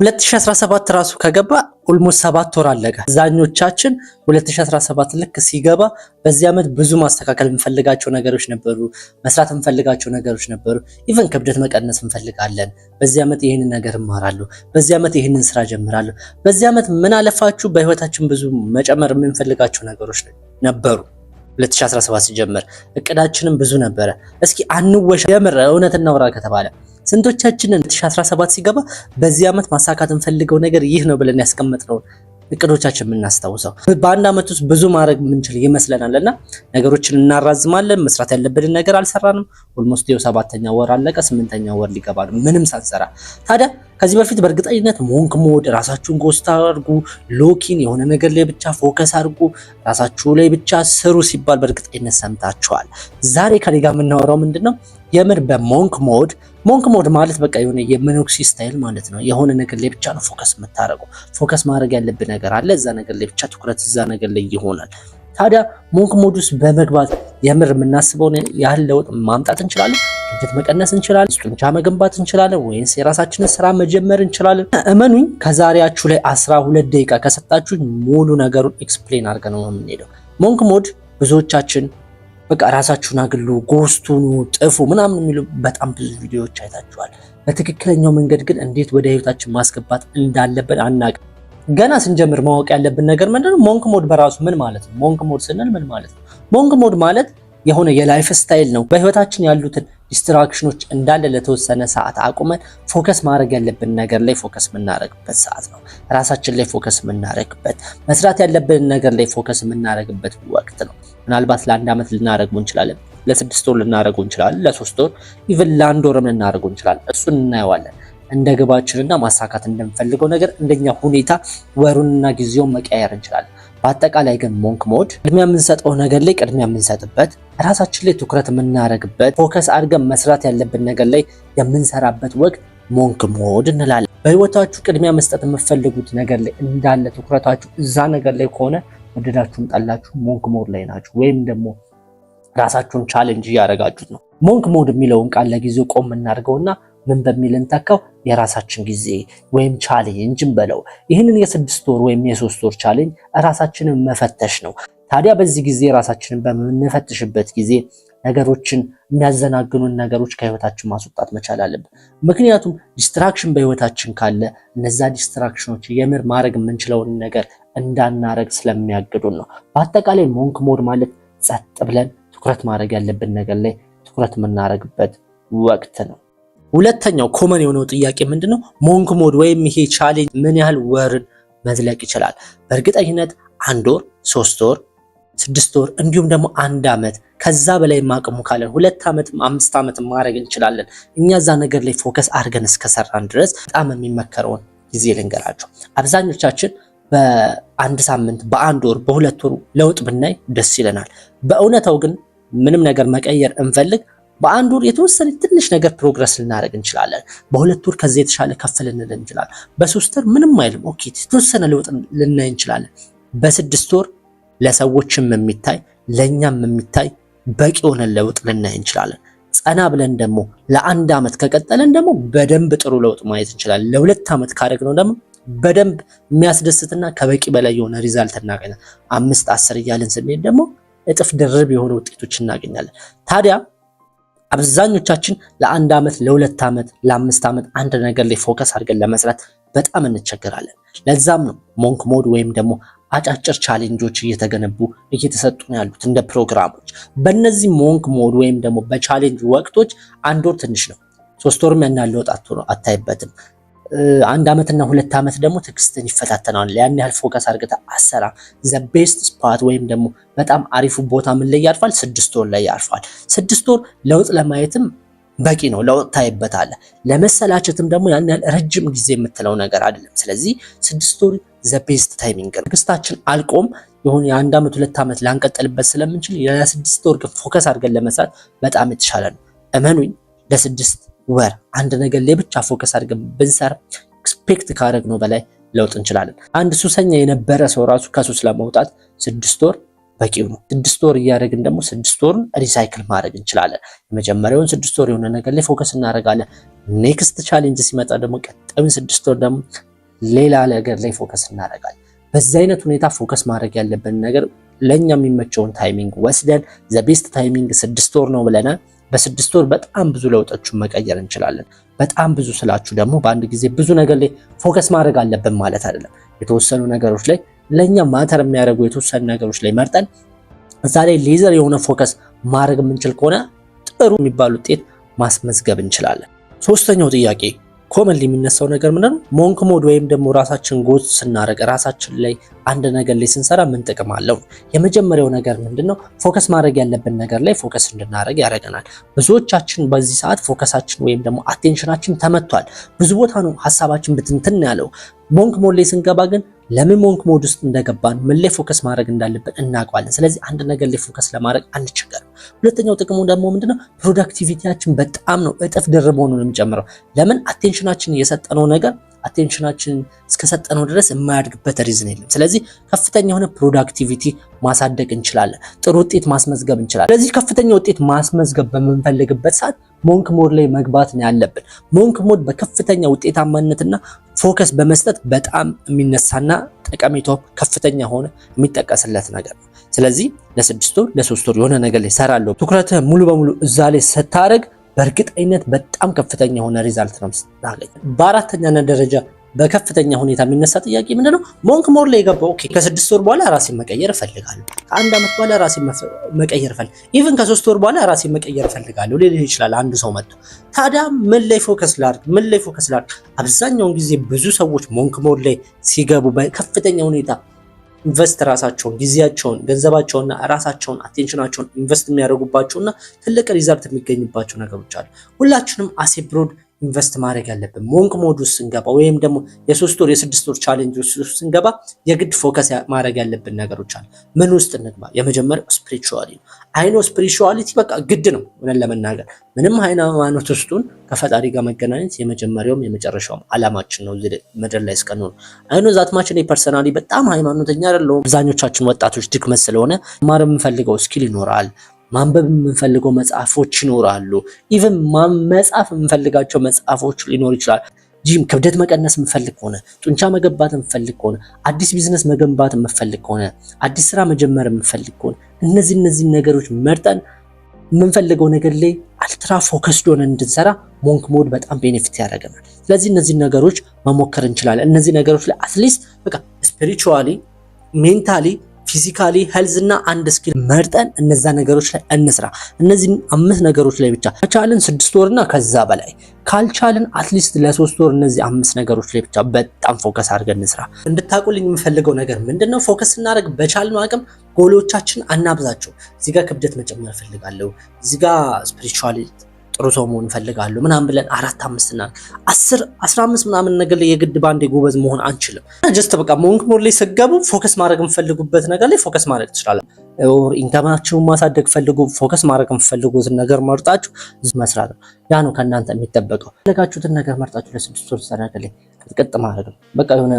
2017 ራሱ ከገባ almost 7 ወር አለቀ። አብዛኞቻችን 2017 ልክ ሲገባ በዚህ ዓመት ብዙ ማስተካከል የምንፈልጋቸው ነገሮች ነበሩ፣ መስራት የምንፈልጋቸው ነገሮች ነበሩ። Even ክብደት መቀነስ እንፈልጋለን። በዚህ ዓመት ይህንን ነገር እማራለሁ፣ በዚህ ዓመት ይህንን ስራ ጀምራለሁ፣ በዚህ ዓመት ምን አለፋችሁ በህይወታችን ብዙ መጨመር የምንፈልጋቸው ነገሮች ነበሩ። 2017 ሲጀምር እቅዳችንም ብዙ ነበረ። እስኪ አንወሻ፣ የምር እውነት እናውራ ከተባለ ስንቶቻችንን 2017 ሲገባ በዚህ ዓመት ማሳካት እንፈልገው ነገር ይህ ነው ብለን ያስቀመጥነውን እቅዶቻችን የምናስታውሰው? በአንድ ዓመት ውስጥ ብዙ ማድረግ የምንችል ይመስለናል እና ነገሮችን እናራዝማለን። መስራት ያለብንን ነገር አልሰራንም። Almost ይኸው ሰባተኛ ወር አለቀ፣ ስምንተኛ ወር ሊገባ ነው ምንም ሳንሰራ። ታዲያ ከዚህ በፊት በእርግጠኝነት monk mode፣ ራሳችሁን ghost አድርጉ፣ lock in፣ የሆነ ነገር ላይ ብቻ focus አድርጉ፣ ራሳችሁ ላይ ብቻ ስሩ ሲባል በእርግጠኝነት ሰምታችኋል። ዛሬ ከኔ ጋር የምናወራው ምንድን ነው? የምር በ monk mode፣ monk mode ማለት በቃ የሆነ የመነኩሴ style ማለት ነው። የሆነ ነገር ላይ ብቻ ነው focus የምታደርገው። Focus ማድረግ ያለብህ ነገር አለ፣ እዛ ነገር ላይ ብቻ ትኩረት እዛ ነገር ላይ ይሆናል። ታዲያ monk mode ውስጥ በመግባት የምር የምናስበውን ያህል ለውጥ ማምጣት እንችላለን? ክብደት መቀነስ እንችላለን? ጡንቻ መገንባት እንችላለን? ወይንስ የራሳችንን ስራ መጀመር እንችላለን? እመኑኝ ከዛሬያችሁ ላይ 12 ደቂቃ ከሰጣችሁ ሙሉ ነገሩን explain አድርገን ነው የምንሄደው። Monk mode ብዙዎቻችን በቃ ራሳችሁን አግሉ፣ ghost ሁኑ፣ ጥፉ ምናምን የሚሉ በጣም ብዙ ቪዲዮዎች አይታችኋል። በትክክለኛው መንገድ ግን እንዴት ወደ ህይወታችን ማስገባት እንዳለብን አናውቅም። ገና ስንጀምር ማወቅ ያለብን ነገር ምንድነው? Monk mode በራሱ ምን ማለት ነው? Monk mode ስንል ምን ማለት ነው? Monk mode ማለት የሆነ የ life style ነው። በህይወታችን ያሉትን distraction ኖች እንዳለ ለተወሰነ ሰዓት አቁመን focus ማድረግ ያለብን ነገር ላይ focus የምናደርግበት ሰዓት ነው። ራሳችን ላይ focus የምናደርግበት፣ መስራት ያለብን ነገር ላይ focus የምናደርግበት ወቅት ነው። ምናልባት ለአንድ ዓመት ልናደርገው እንችላለን፣ ለ6 ወር ልናደርገው እንችላለን፣ ለ3 ወር፣ even ለአንድ ወርም ልናደርገው እንችላለን። እሱን እናየዋለን። እንደ ግባችንና ማሳካት እንደምፈልገው ነገር እንደኛ ሁኔታ ወሩንና ጊዜውን መቀየር እንችላለን። በአጠቃላይ ግን monk mode ቅድሚያ የምንሰጠው ነገር ላይ ቅድሚያ የምንሰጥበት፣ ራሳችን ላይ ትኩረት የምናደርግበት፣ focus አድርገን መስራት ያለብን ነገር ላይ የምንሰራበት ወቅት monk mode እንላለን። በህይወታችሁ ቅድሚያ መስጠት የምትፈልጉት ነገር ላይ እንዳለ ትኩረታችሁ እዛ ነገር ላይ ከሆነ ወደዳችሁም ጠላችሁ monk mode ላይ ናችሁ፣ ወይም ደግሞ ራሳችሁን challenge እያደረጋችሁት ነው። Monk mode የሚለውን ቃል ለጊዜው ቆም እናድርገውና ምን በሚል እንተካው? የራሳችን ጊዜ ወይም challenge እንበለው። ይህንን የ6 ወር ወይም የ3 ወር challenge ራሳችንን መፈተሽ ነው። ታዲያ በዚህ ጊዜ ራሳችንን በምንፈትሽበት ጊዜ ነገሮችን፣ የሚያዘናግኑን ነገሮች ከህይወታችን ማስወጣት መቻል አለብን። ምክንያቱም distraction በህይወታችን ካለ እነዛ distraction ኖች የምር ማድረግ የምንችለውን ነገር እንዳናረግ ስለሚያግዱን ነው። በአጠቃላይ monk mode ማለት ጸጥ ብለን ትኩረት ማድረግ ያለብን ነገር ላይ ትኩረት የምናደርግበት ወቅት ነው። ሁለተኛው common የሆነው ጥያቄ ምንድነው? Monk mode ወይም ይሄ challenge ምን ያህል ወርን መዝለቅ ይችላል? በእርግጠኝነት አንድ ወር፣ 3 ወር፣ 6 ወር እንዲሁም ደግሞ አንድ ዓመት፣ ከዛ በላይ አቅሙ ካለን 2 ዓመት፣ 5 ዓመት ማድረግ እንችላለን። እኛ እዛ ነገር ላይ focus አድርገን እስከሰራን ድረስ። በጣም የሚመከረውን ጊዜ ልንገራችሁ። አብዛኞቻችን በአንድ ሳምንት፣ በአንድ ወር፣ በ2 ወሩ ለውጥ ብናይ ደስ ይለናል። በእውነታው ግን ምንም ነገር መቀየር እንፈልግ በአንድ ወር የተወሰነ ትንሽ ነገር progress ልናደርግ እንችላለን። በ2 ወር ከዚህ የተሻለ ከፍ ልንል እንችላለን። በ3 ወር ምንም አይልም፣ okay የተወሰነ ለውጥ ልናይ እንችላለን። በ6 ወር ለሰዎችም የሚታይ ለእኛም የሚታይ በቂ የሆነ ለውጥ ልናይ እንችላለን። ጸና ብለን ደግሞ ለአንድ ዓመት ከቀጠለን ደግሞ በደንብ ጥሩ ለውጥ ማየት እንችላለን። ለ2 ዓመት ካደረግነው ደግሞ በደንብ የሚያስደስትና ከበቂ በላይ የሆነ result እናገኛለን። 5፣ 10 እያልን ስንሄድ ደግሞ እጥፍ ድርብ የሆኑ ውጤቶች እናገኛለን። ታዲያ አብዛኞቻችን ለአንድ ዓመት፣ ለ2 ዓመት፣ ለ5 ዓመት አንድ ነገር ላይ focus አድርገን ለመስራት በጣም እንቸገራለን። ለዛም ነው monk mode ወይም ደግሞ አጫጭር challenge ኦች እየተገነቡ እየተሰጡ ነው ያሉት እንደ ፕሮግራሞች። በእነዚህ monk mode ወይም ደግሞ በ challenge ወቅቶች አንድ ወር ትንሽ ነው፣ 3 ወርም ያን ያህል ለውጥ አታይበትም። አንድ ዓመትና 2 ዓመት ደግሞ ትዕግስትን ይፈታተናል። ያን ያህል focus አድርገህ አሰራ። The best spot ወይም ደግሞ በጣም አሪፉ ቦታ ምን ላይ ያርፋል? 6 ወር ላይ ያርፋል። 6 ወር ለውጥ ለማየትም በቂ ነው። ለውጥ ታይበታለህ። ለመሰላቸትም ደግሞ ያን ያህል ረጅም ጊዜ የምትለው ነገር አይደለም። ስለዚህ 6 ወር the best timing ነው። ትዕግስታችን አልቆም የሆነ የአንድ ዓመት 2 ዓመት ላንቀጥልበት ስለምንችል ለ6 ወር ግን focus አድርገን ለመስራት በጣም የተሻለ ነው። እመኑኝ ለ6 ወር አንድ ነገር ላይ ብቻ focus አድርገን ብንሰራ expect ካደረግነው በላይ ለውጥ እንችላለን። አንድ ሱሰኛ የነበረ ሰው ራሱ ከሱስ ለመውጣት 6 ወር በቂው ነው። 6 ወር እያደረግን ደግሞ 6 ወሩን recycle ማድረግ እንችላለን። የመጀመሪያውን 6 ወር የሆነ ነገር ላይ focus እናደርጋለን። Next challenge ሲመጣ ደግሞ ቀጣዩን 6 ወር ደግሞ ሌላ ነገር ላይ focus እናደርጋለን። በዚህ አይነት ሁኔታ focus ማድረግ ያለብን ነገር ለእኛ የሚመቸውን timing ወስደን፣ the best timing 6 ወር ነው ብለናል። በ6 ወር በጣም ብዙ ለውጦችን መቀየር እንችላለን። በጣም ብዙ ስላችሁ ደግሞ በአንድ ጊዜ ብዙ ነገር ላይ focus ማድረግ አለብን ማለት አይደለም። የተወሰኑ ነገሮች ላይ፣ ለእኛ matter የሚያደርጉ የተወሰኑ ነገሮች ላይ መርጠን እዛ ላይ ሌዘር የሆነ focus ማድረግ የምንችል ከሆነ ጥሩ የሚባል ውጤት ማስመዝገብ እንችላለን። ሶስተኛው ጥያቄ commonly የሚነሳው ነገር ምንድነው? Monk mode ወይም ደግሞ ራሳችን ጎት ስናደርግ፣ ራሳችን ላይ አንድ ነገር ላይ ስንሰራ ምን ጥቅም አለው? የመጀመሪያው ነገር ምንድነው? Focus ማድረግ ያለብን ነገር ላይ focus እንድናደርግ ያደርገናል። ብዙዎቻችን በዚህ ሰዓት focus ኣችን ወይም ደግሞ attention ኣችን ተመቷል። ብዙ ቦታ ነው ሀሳባችን ብትንትን ያለው። Monk mode ላይ ስንገባ ግን ለምን monk mode ውስጥ እንደገባን፣ ምን ላይ focus ማድረግ እንዳለብን እናውቀዋለን። ስለዚህ አንድ ነገር ላይ focus ለማድረግ አንቸገርም። ሁለተኛው ጥቅሙ ደግሞ ምንድነው? Productivity ያችን በጣም ነው እጥፍ ድርብ ሆኖ ነው የሚጨምረው። ለምን? Attention ኣችን የሰጠነው ነገር attention ኣችን እስከሰጠነው ድረስ የማያድግበት reason የለም። ስለዚህ ከፍተኛ የሆነ productivity ማሳደግ እንችላለን። ጥሩ ውጤት ማስመዝገብ እንችላለን። ስለዚህ ከፍተኛ ውጤት ማስመዝገብ በምንፈልግበት ሰዓት monk mode ላይ መግባት ነው ያለብን። Monk mode በከፍተኛ ውጤታማነትና focus በመስጠት በጣም የሚነሳና ጠቀሜታው ከፍተኛ ሆነ የሚጠቀስለት ነገር ነው። ስለዚህ ለ6 ወር፣ ለ3 ወር የሆነ ነገር ላይ ሰራለሁ፣ ትኩረትህ ሙሉ በሙሉ እዛ ላይ ስታደርግ በእርግጠኝነት በጣም ከፍተኛ የሆነ result ነው የምታገኝ። በአራተኛነት ደረጃ በከፍተኛ ሁኔታ የሚነሳ ጥያቄ ምንድነው? Monk mode ላይ የገባው okay፣ ከ6 ወር በኋላ ራሴን መቀየር እፈልጋለሁ፣ ከአንድ ዓመት በኋላ ራሴን መቀየር እፈልጋለሁ፣ even ከ3 ወር በኋላ ራሴን መቀየር እፈልጋለሁ ሊልህ ይችላል አንድ ሰው መጥቶ። ታዲያ ምን ላይ focus ላድርግ? ምን ላይ focus ላድርግ? አብዛኛውን ጊዜ ብዙ ሰዎች monk mode ላይ ሲገቡ በከፍተኛ ሁኔታ invest ራሳቸውን፣ ጊዜያቸውን፣ ገንዘባቸውንና ራሳቸውን attention ኣቸውን invest የሚያደርጉባቸውና ትልቅ result የሚገኝባቸው ነገሮች አሉ። ሁላችንም as a broad invest ማድረግ ያለብን monk mode ውስጥ ስንገባ ወይም ደግሞ የ3 ወር የ6 ወር challenge ውስጥ ስንገባ የግድ focus ማድረግ ያለብን ነገሮች አሉ። ምን ውስጥ እንግባ? የመጀመሪያው spiritually ነው። I know spirituality በቃ ግድ ነው። እውነት ለመናገር ምንም ሃይማኖት ውስጡን ከፈጣሪ ጋር መገናኘት የመጀመሪያውም የመጨረሻውም አላማችን ነው እዚህ ምድር ላይ እስከኖርን። I know that much። እኔ personally በጣም ሃይማኖተኛ አይደለሁም። አብዛኞቻችን ወጣቶች ድክመት ስለሆነ መማር የምንፈልገው skill ይኖራል፣ ማንበብ የምንፈልገው መጽሐፎች ይኖራሉ። Even መጻፍ የምንፈልጋቸው መጽሐፎች ሊኖር ይችላል። ጂም ክብደት መቀነስ የምፈልግ ከሆነ፣ ጡንቻ መገንባት የምፈልግ ከሆነ፣ አዲስ ቢዝነስ መገንባት የምፈልግ ከሆነ፣ አዲስ ስራ መጀመር የምፈልግ ከሆነ፣ እነዚህ ነገሮች መርጠን የምንፈልገው ነገር ላይ ultra focused ሆነን እንድንሰራ monk mode በጣም benefit ያደርገናል። ስለዚህ እነዚህ ነገሮች መሞከር እንችላለን። እነዚህ ነገሮች ላይ at least በቃ spiritually፣ mentally፣ physically health እና አንድ skill መርጠን እነዛ ነገሮች ላይ እንስራ። እነዚህ አምስት ነገሮች ላይ ብቻ ከቻልን 6 ወርና ከዛ በላይ፣ ካልቻልን at least ለ3 ወር እነዚህ አምስት ነገሮች ላይ ብቻ በጣም focus አድርገን እንስራ። እንድታቁልኝ የምፈልገው ነገር ምንድነው? Focus ስናደርግ በቻልነው አቅም ጎሎቻችን አናብዛቸው። እዚህ ጋር ክብደት መጨመር እፈልጋለሁ፣ እዚህ ጋር spiritually ጥሩ ሰው መሆን እፈልጋለሁ ምናምን ብለን አራት፣ አምስት እና 10፣ 15 ምናምን ነገር ላይ የግድ ባንዴ ጎበዝ መሆን አንችልም። Just በቃ monk mode ላይ ስትገቡ focus ማድረግ የምፈልጉበት ነገር ላይ focus ማድረግ ትችላለን። Or income ኣችሁን ማሳደግ ፈልጉ፣ focus ማድረግ የምፈልጉትን ነገር መርጣችሁ መስራት ነው። ያ ነው ከእናንተ የሚጠበቀው። ፈለጋችሁትን ነገር መርጣችሁ ለ6 ወር ነገር ላይ ቅጥቅጥ ማድረግ ነው። በቃ የሆነ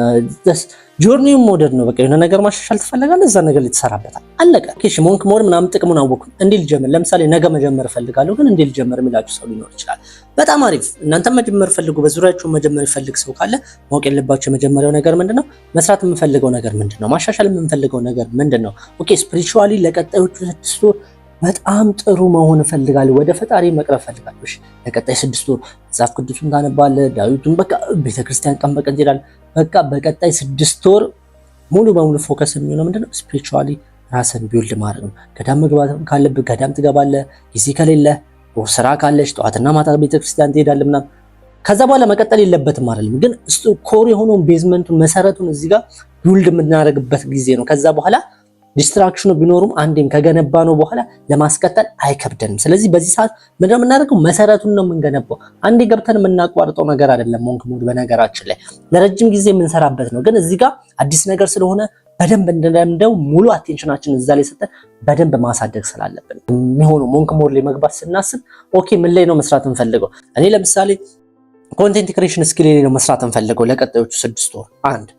journey ውን መውደድ ነው። በቃ የሆነ ነገር ማሻሻል ትፈልጋለህ፣ እዛ ነገር ላይ ትሰራበታል። አለቀ። Okay monk mode ምናምን ጥቅሙን አወኩ። እንዴት ልጀምር? ለምሳሌ ነገ መጀመር እፈልጋለሁ፣ ግን እንዴት ልጀምር የሚላችሁ ሰው ሊኖር ይችላል። በጣም አሪፍ። እናንተም መጀመር ፈልጉ፣ በዙሪያችሁ መጀመር ይፈልግ ሰው ካለ ማወቅ ያለባቸው የመጀመሪያው ነገር ምንድነው? መስራት የምንፈልገው ነገር ምንድነው? ማሻሻል የምንፈልገው ነገር ምንድነው? Okay, spiritually ለቀጣዮቹ 6 ወር በጣም ጥሩ መሆን እፈልጋለሁ፣ ወደ ፈጣሪ መቅረብ እፈልጋለሁ። እሺ ለቀጣይ 6 ወር መጽሐፍ ቅዱሱን ታነባለህ፣ ዳዊቱን፣ በቃ ቤተክርስቲያን ቀን በቀን ትሄዳለህ። በቃ በቀጣይ 6 ወር ሙሉ በሙሉ focus የሚሆነው ምንድነው? Spiritually ራስን build ማድረግ ነው። ገዳም መግባት ካለብህ ገዳም ትገባለህ። ጊዜ ከሌለ፣ ስራ ካለች ጠዋትና ማታ ቤተክርስቲያን ትሄዳለህ ምናምን። ከዛ በኋላ መቀጠል የለበትም አይደለም፣ ግን core የሆነውን basement ኡን መሰረቱን እዚህ ጋር build የምናደርግበት ጊዜ ነው። ከዛ በኋላ distraction ኑ ቢኖሩም አንዴም ከገነባ ነው በኋላ ለማስቀጠል አይከብደንም። ስለዚህ በዚህ ሰዓት ምንድነው የምናደርገው? መሰረቱን ነው የምንገነባው። አንዴ ገብተን የምናቋርጠው ነገር አይደለም። Monk mode በነገራችን ላይ ለረጅም ጊዜ የምንሰራበት ነው። ግን እዚህ ጋር አዲስ ነገር ስለሆነ በደንብ እንድንለምደው ሙሉ attention ኣችን እዛ ላይ ሰጠን በደንብ ማሳደግ ስላለብን የሚሆኑ monk mode ላይ መግባት ስናስብ okay ምን ላይ ነው መስራት እንፈልገው? እኔ ለምሳሌ content creation skill ላይ ነው መስራት እንፈልገው ለቀጣዮቹ 6 ወር። አንድ፣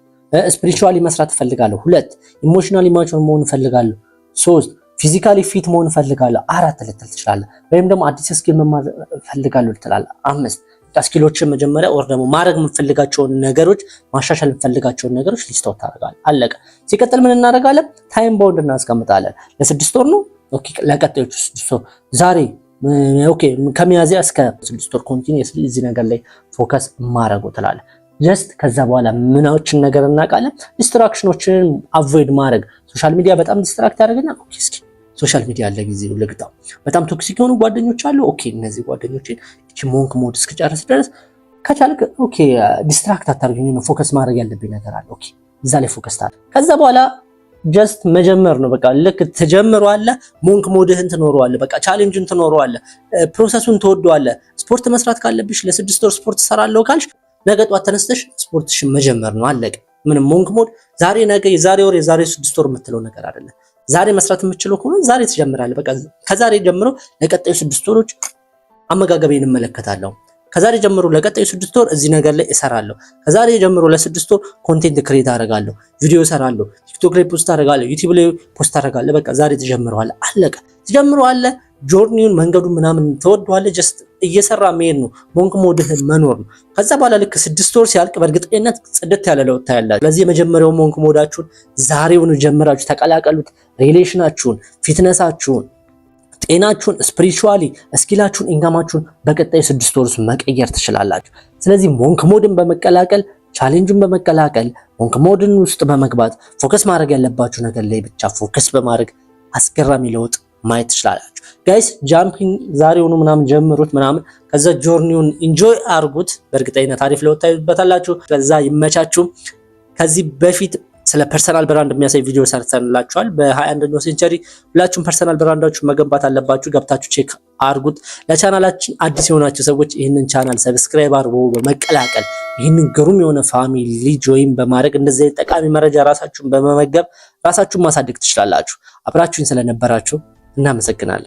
spiritually መስራት እፈልጋለሁ። ሁለት፣ emotionally mature መሆን እፈልጋለሁ። ሶስት፣ physically fit መሆን እፈልጋለሁ። አራት ልትል ትችላለህ። ወይም ደግሞ አዲስ skill መማር እፈልጋለሁ ልትላለህ። አምስት፣ Skill ኦችን መጀመሪያ or ደግሞ ማድረግ የምንፈልጋቸውን ነገሮች፣ ማሻሻል የምንፈልጋቸውን ነገሮች list out ታደርጋለህ። አለቀ። ሲቀጥል ምን እናደርጋለን? Time bound እናስቀምጣለን። ለ6 ወር ነው። Okay፣ ለቀጣዮቹ 6 ወር ዛሬ፣ okay፣ ከሚያዝያ እስከ 6 ወር continuously እዚህ ነገር ላይ focus ማድረጉ ትላለህ። Just ከዛ በኋላ ምናዎችን ነገር እናውቃለን። Distraction ኦችን avoid ማድረግ። Social media በጣም distract ያደርገኛል። Okay፣ እስኪ social media አለ ጊዜው ልግጣው። በጣም toxic የሆኑ ጓደኞች አሉ። Okay፣ እነዚህ ጓደኞችን እቺ monk mode እስክጨርስ ድረስ ከቻልክ okay distract አታርገኝ ነው፣ focus ማድረግ ያለብኝ ነገር አለ። Okay፣ እዛ ላይ focus ታደርግ። ከዛ በኋላ just መጀመር ነው። በቃ ልክ ትጀምረዋለህ፣ monk mode ህን ትኖረዋለህ። በቃ challenge ን ትኖረዋለህ፣ process ኡን ትወደዋለህ። ስፖርት መስራት ካለብሽ ለ6 ወር ስፖርት እሰራለሁ ካልሽ ነገ ጧት ተነስተሽ ስፖርትሽን መጀመር ነው። አለቀ። ምንም monk mode ዛሬ፣ ነገ፣ የዛሬ ወር፣ የዛሬ 6 ወር የምትለው ነገር አይደለም። ዛሬ መስራት የምችለው ከሆነ ዛሬ ትጀምራለህ። በቃ ከዛሬ ጀምሮ ለቀጣዩ 6 ወሮች አመጋገቤን እመለከታለሁ። ከዛሬ ጀምሮ ለቀጣዩ 6 ወር እዚህ ነገር ላይ እሰራለሁ። ከዛሬ ጀምሮ ለ6 ወር content create አደርጋለሁ፣ ቪዲዮ እሰራለሁ፣ ቲክቶክ ላይ post አደርጋለሁ፣ ዩቲዩብ ላይ post አደርጋለሁ። በቃ ዛሬ ትጀምረዋለህ። አለቀ። ትጀምረዋለህ። Journey ውን መንገዱን ምናምን ትወደዋለህ። Just እየሰራ መሄድ ነው። Monk mode ህን መኖር ነው። ከዛ በኋላ ልክ 6 ወር ሲያልቅ በእርግጠኝነት ጽድት ያለ ለውጥ ታያላችሁ። ስለዚህ የመጀመሪያው monk mode ኣችሁን ዛሬውኑ ጀምራችሁ ተቀላቀሉት። Relation ኣችሁን፣ fitness ኣችሁን፣ ጤናችሁን፣ spiritually skill ኣችሁን፣ income ኣችሁን በቀጣዩ 6 ወር ውስጥ መቀየር ትችላላችሁ። ስለዚህ monk mode ን በመቀላቀል፣ challenge ኡን በመቀላቀል፣ monk mode ን ውስጥ በመግባት፣ focus ማድረግ ያለባችሁ ነገር ላይ ብቻ focus በማድረግ አስገራሚ ለውጥ ማየት ትችላላችሁ። Guys፣ jumping ዛሬውኑ ምናምን ጀምሩት ምናምን፣ ከዛ journey ውን enjoy አርጉት። በእርግጠኝነት አሪፍ ለውጥ ታዩበታላችሁ። ከዛ ይመቻችሁ። ከዚህ በፊት ስለ personal brand የሚያሳይ ቪዲዮ ሰርተንላችኋል። በ21ኛው century ሁላችሁም personal brand ኣችሁ መገንባት አለባችሁ። ገብታችሁ check አርጉት። ለቻናላችን አዲስ የሆናችሁ ሰዎች ይህንን channel subscribe አድርጎ በመቀላቀል፣ ይህንን ግሩም የሆነ family join በማድረግ፣ እንደዚህ ጠቃሚ መረጃ ራሳችሁን በመመገብ ራሳችሁን ማሳደግ ትችላላችሁ። አብራችሁኝ ስለነበራችሁ እናመሰግናለን።